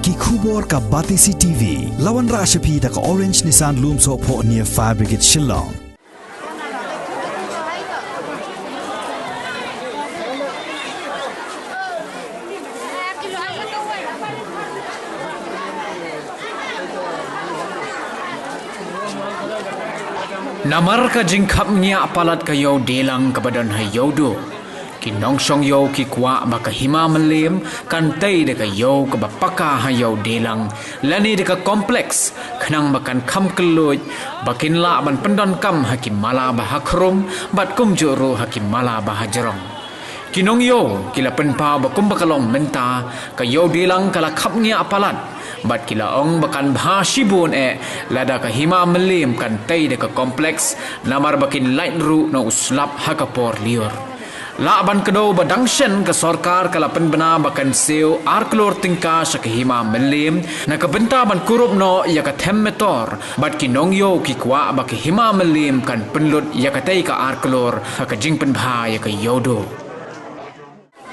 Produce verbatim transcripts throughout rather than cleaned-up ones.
Ki khubor ka Batesi T V. La wanrah sha phi da ka Orange Nissan Lumsohphoh near Fire Brigade Shillong. Namar ka jingkhapngiah palat ka ïew dilang kaba don ha Ïewduh, ki nongshong ïew ki kwah ba ka Hima Mylliem kan tei da ka ïew kaba paka ha Ïew Dilang lane da ka complex, khnang ba kan kham kylluid, ba kin lah ban pyndonkam ha ki mala ba ha khrum bad kumjuh ruh ha ki mala ba ha jrong. Ki nongïew ki la pynpaw ba kumba ka long mynta, ka Ïew Dilang ka la khapngiah palat, bad ki la ong ba kan bha shibun eh lada ka Hima Mylliem kan tei da ka complex, namar ba kin lait ruh na u slap ha ka por lyiur. Lah ban kdew ba dang shen ka sorkar ka la pynbna ba kan siew ar klur tyngka sha ka Hima Mylliem na ka bynta ban kurup noh ïa ka them metor, bad ki nongïew ki kwah ba ka Hima Mylliem kan pynlut ïa katei ka ar klur ha ka jingpynbha ïa ka Ïewduh.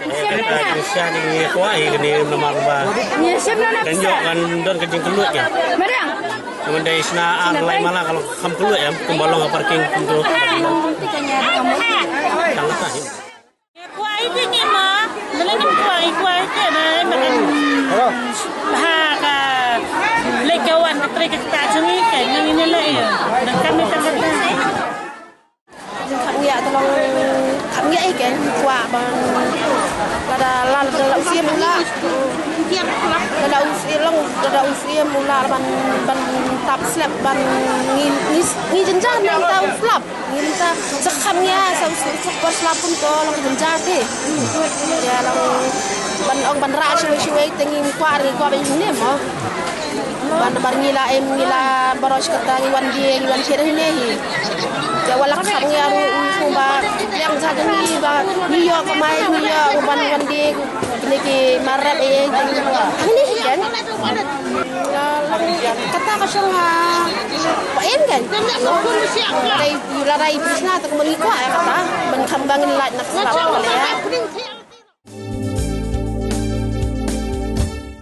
Ka jingsian ngi kwah ïa kane namar ba kan ïoh kan don ka jingkylluid ïa. Ka ban dei shna ar lai mala ka long kham kylluid ïa kumba long ka parking kumto. Tang kata hi. Kwah ïa kane ma, bala ngim kwah, ïa kwah ïa kane ma, kan bha ka leit ka wan ka trei ka ktah jong ngi, kan ngi ne leh ïa. Dang kam ne tang kata. Khapngiah te long, khapngiah ïa ka kwah ban, lada la, lada la u siem u lah. Lada u siem long, lada u siem u lah ban, ban tap slap ban ngi, ngi, ngi jynjar nangta u slap. Ngi mynta sa khapngiah sa u slap, sa por slap pun to long jynjar te. Ïa long ban ong ban rah shawei shawei te ngi kwah, ngi kwah ban ïa ne mo. Ban, ban ngi la em, ngi la baroh shi katta ngi wan die, ngi wan thied hangne hi. Te wat la khapngiah ruh u kumba ïa jong ngi ba ngi ïoh kamai, ngi ïoh ban wan die. Kine ki mar rep ei ei hangne hi kan. La, la, kata ka shong ha ba em kan. La dei, la dei business te kumba ngi kwah ïa kata ban kham ba ngin lait na ka slap ka leh.